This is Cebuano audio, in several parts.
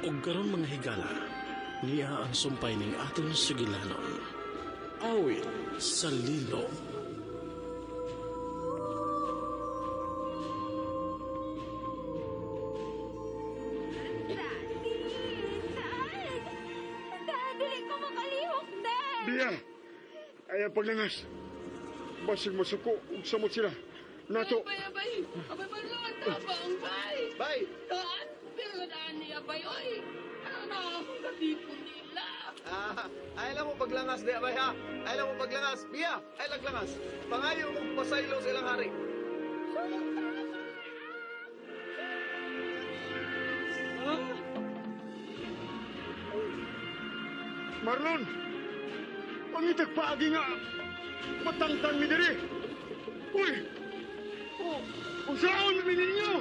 Og karon mga higala, niya ang sumpay ning atong sugilanon. Awit sa Lilo. Daddy! Dad! Dad, dili ko makalihok, Dad! Biya! Ayaw paglangas. Basig masuko ug samot sila. Nato. Abay, abay! Abay, Marlon! Tabang, bay! Bay! Daan! Pero daan niya, bay, oy! Ano na akong katipon nila? Ah, ay lang mo paglangas di abay ha. Ay lang mo paglangas. Biya, ay lang langas. Pangayo mong pasaylo sa ilang hari. Marlon! Pangitag paagi nga. Matangtang mi diri. Uy! Oh, unsaon mi ninyo?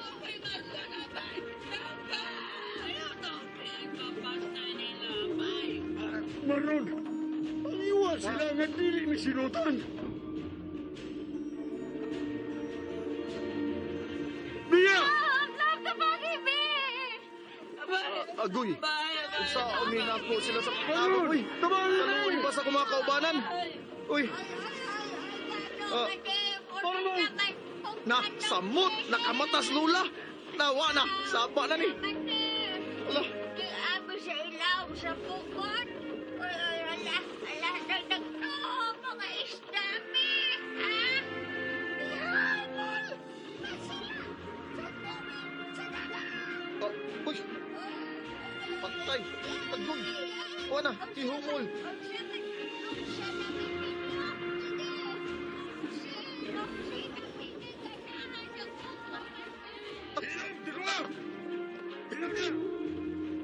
Abay, Marlon, abay! Tabang! Ayaw na, kapasa nila, bay! Marlon! Pangiwa sila nga dili mi silutan. Biya! Love, tabagi, be! Abay! Agoy. Bay, abay! Sa umina po sila sa Marlon! Uy, Tabang kaluoy ba sa mga kaubanan? Uy, Ah. Na samot, nakamatas lula. Nawa na, saba na ni. Ala, Abo sa ilaw, sa bukod. Ala, ala, dagdag to, mga isda, be! Ha? Ihamol! Sila! Sa tubig! Sa dagat! ah, uy, patay. Agoy. Wa na, ihumol.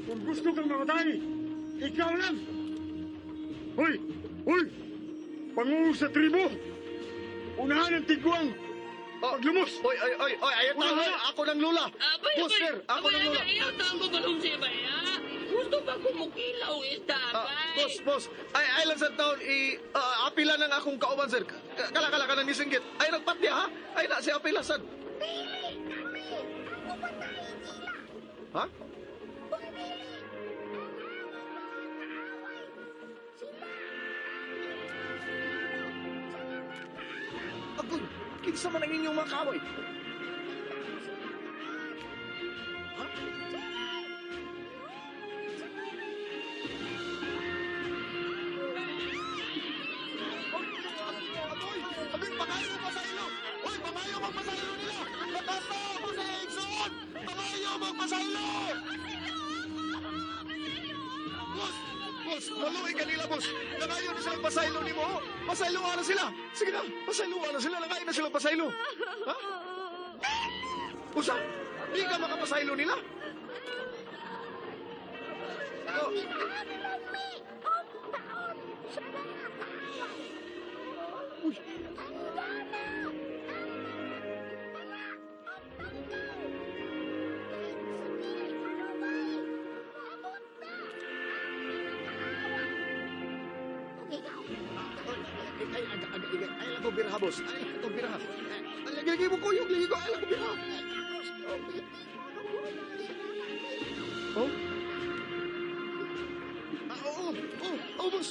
Kung gusto kang mamatay, ikaw lang! Hoy! Hoy! Pangulo sa tribo! Unahan ang tigwang! Paglumos! Oy, oy, oy, oy, ayaw Wala na, na. ako ng lula. Abay, Boss, abay! sir, ako Abay, ng lula. abay, Ayaw na ako balong siya, bay, ha? Gusto ba kumukilaw isda, Ah, bay? boss, boss, ay, ay lang sa taon, i, ah, apila ng akong kauban, sir. Kala, kala, kala, nisinggit. Ay, nagpatya, ha? Ay, na, si apila, sad. Ha? Agoy, kinsa man ang inyong mga kaaway? Ha? Agoy, agoy, pangayo magpasaylo! Uy, pangayo magpasaylo nila! Nakasa ako sa Exxon! Pangayo magpasaylo! Boss, boss, maluwi kanila, boss. Nangayo na silang pasaylo ni mo. Pasaylo na sila. Sige na, pasaylo na sila. Nangayo na silang pasaylo. Ha? Usa, di ka makapasaylo nila. Oh, uy, ay, ay, ay, ay, ay, ay, lang ko biraha, boss. Ay, lang ko biraha. Ay, lagi, lagi mo kuyog, lagi ko, ay, lang ko biraha. Oh? Ah, oo, oo, oo, boss.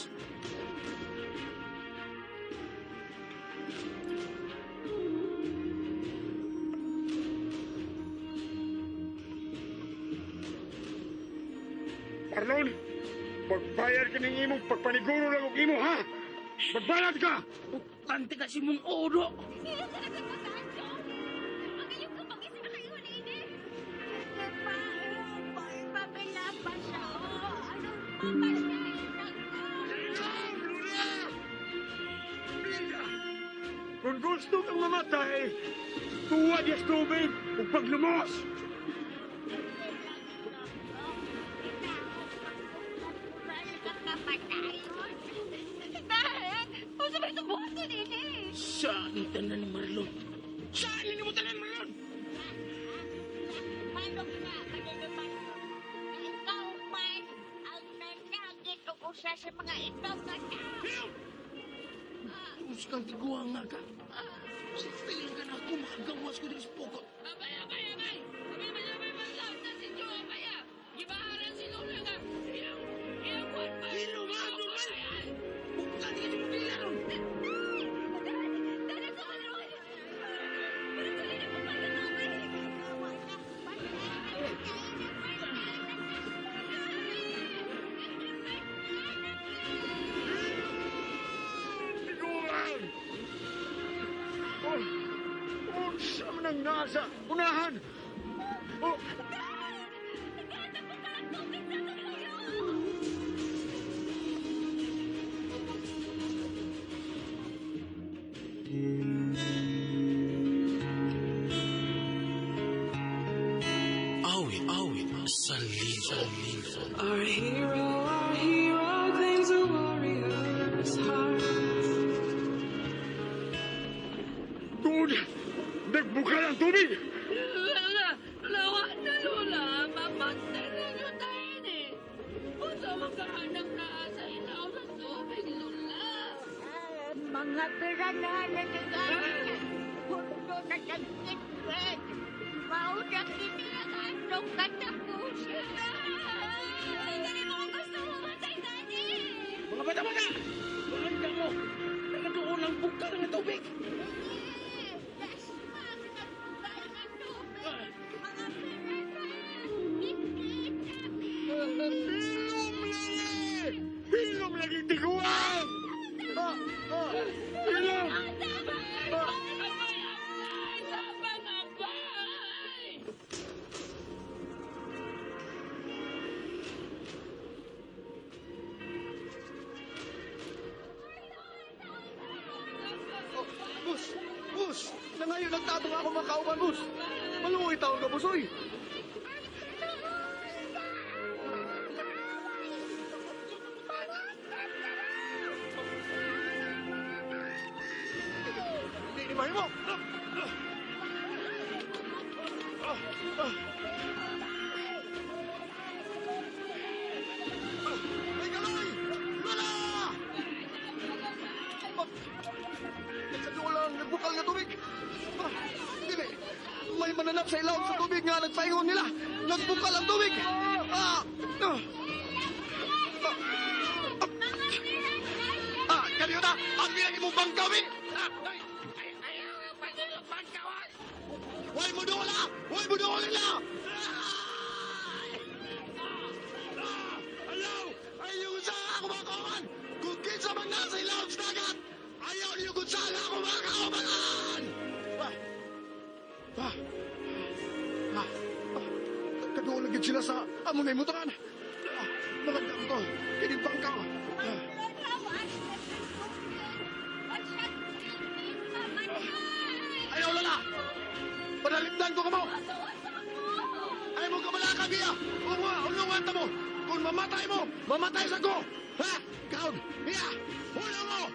Marlon! Magbayad ka ng imong pagpaniguro lang og imo, ha? Magbayad ka! Putante kasi mong oro! Kung gusto kang mamatay, tuwa diya sa tubig ug paglumos! Saan ni tanan ni Marlon? Saan ni mo tanan, Marlon? Ikaw man ang nanagit og usa sa mga itong nga tao. Diyos kang tiguang nga ka. Sa ka na ako, makagawas ko din sa pukot. Abay, abay, abay! Abay, abay, abay! nang naa sa unahan. Oh, Dad! Nagbuka ang tubig sa tuloy! Awit, awit sa lino. Our hero claims a warrior's heart. Tuod! Nagbuka ang tubig! Lola, lawa na, Lola. Mamatay na yun tayo eh. Unsa magkahanap na sa ilaw sa tubig, Lola. Ah, mga piranha na nag-anak. Pundo na tagkitwet. Mauna kini ang atong katapusan. Ay, ganito kung gusto mo matay, Daddy! Mga bata-bata! Walang mo! Nagatuon ang bukal ng tubig! Hindi! Dasmag nagbukal ng tubig! Mga piranha! Hindi namin! Hilom lagi! Hilom lagi tiguang! Ah, ah, hilom! Abay, abay! Sabang, abay! Oh, bus! Bus! Nangayon nagtabang ako mga kauban, bus! Maluoy taon ka, bus, oy! Hindi ni mahimo! Ay, kaloy! Lola! Nagkadulang nagbukal nga tubig. Ah, dili. May mananap sa ilawom sa tubig nga nagpaingon nila. Nagbukal ang tubig. Ah! Ah! Ah, kaniyo na! Ang bilang imong bangkaw, eh! Ah, ay, ay, ay, ay, bangkawan! Huwag mo dola! Huwag mo dola nila! Ah! Ayaw! Ayaw sa ako mga kauban! Kung kinsa man nasa ilawom sa dagat! Ayaw niyo kung saan ako mga kauban! Ah! Ah! Ah! Ah! Kaduol gid sila sa amo na imutangan! Ah! Maganda ko to! Kining bangkaw! Ah! Ayaw, Lola! Panalimdan ko kamo! Ayaw mo kamalaka, Bia! Unga, ulungan ta mo! Kung mamatay mo, mamatay sa ko! Ha? Kaon! Bia! Hulong mo!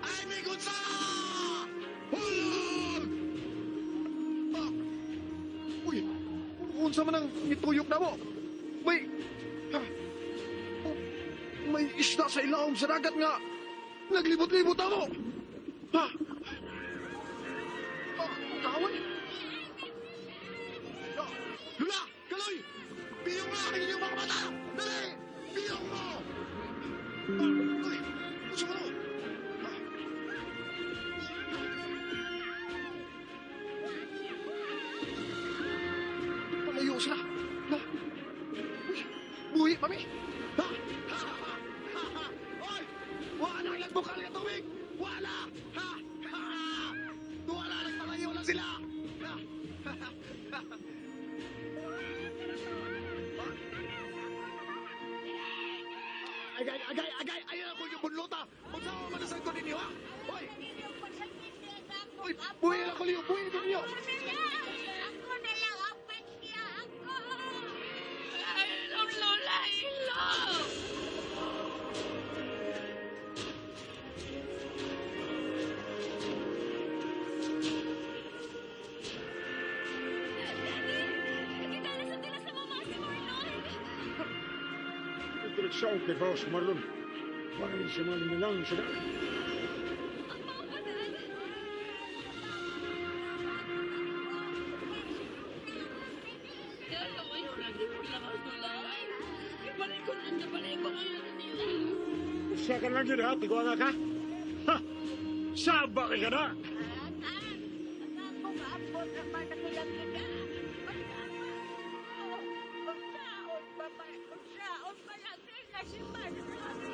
Ay, may gunsa! Hulong! Ah! Uy! Unsa man ang nituyok na mo? May... Ha? Oh, may isda sa ilawom sa dagat nga! Naglibot-libot na mo! Ha? Ah, kaaway! Ah, Lula! Kaloy! Biyong nga ang inyong mga mata! Dali! Biyong mo! Ah, uy! Gusto mo to? Ah. Palayo sila! Ha? Uy! Buhi, mami! Ha? Ha? Ha? Ha? Oy! Wala nagbukal nga tubig! Wala! Ha? Ha? Wala nagpalayo na sila! Ha? Ha? Ha? Agay, agay, agay! Ayaw ako yung bunlota! Unsa man ang ko ninyo, ha? Hoy! Uy, buhi na ko niyo! Buhi ko ninyo! Ako na lang ang pansya ako! Ilong, Lola, ilong! Daddy! Nakita na sa tilas na mama si Marlon! Nagsaog kay Boss Marlon. Parang siya man na lang sa dagat. Ang mga pa, Dad! Kaya kayo lagi mo lang ang tulay. Ibalik ko na, ibalik ko ngayon na nila. Usa ka lang yun ha, tiguan ka? Ha! Saba ka na!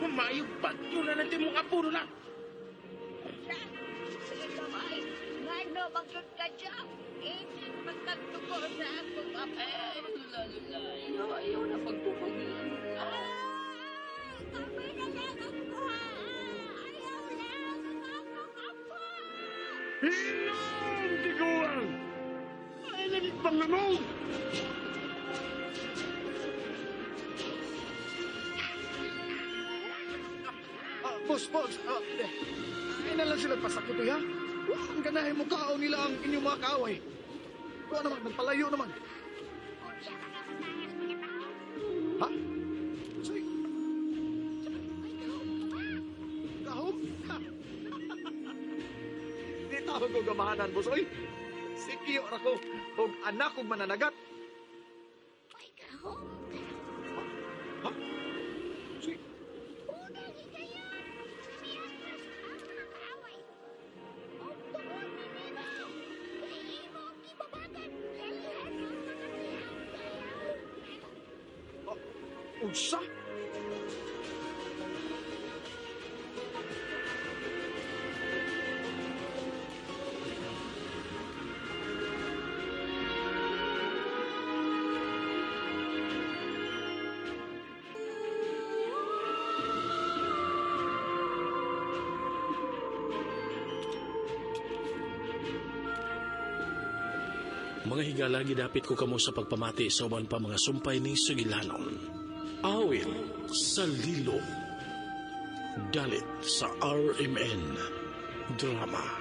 Humayo bagyo na natin mong apo na! Ano, ang dugo sa akong apo. Ay, Lola, Lola. Ayaw, ayaw na pagtubag nila, Lola. Kami na lang ang kuha. Ayaw lang ang akong apo. Hilom, tiguang! Ay, nagigpang namong! Ah, boss, boss. Ay na lang sila pasakit, ha? Huwag ang ganahin mo kao nila ang inyong mga kaaway. Kuha naman, nagpalayo naman. Unsa ka na mataas mga tao? Ha? Sorry, Ay, gahom ka ba? gahom? Ha? Di tawag ko gamahanan, boss. Oy, sikiyo ra ko. Og anak kong mananagat. May gahom ka. Ha? Si, Unang higayon, miatras ang mga kaaway. Og tungod ni nimo, kay imong gibabagan, lalihan ang mga kayaw. Unsa? Mga higala, gidapit ko kamo sa pagpamati sa uban pa mga sumpay ni Sugilanon. Awit sa Lilo. Dalit sa RMN Drama.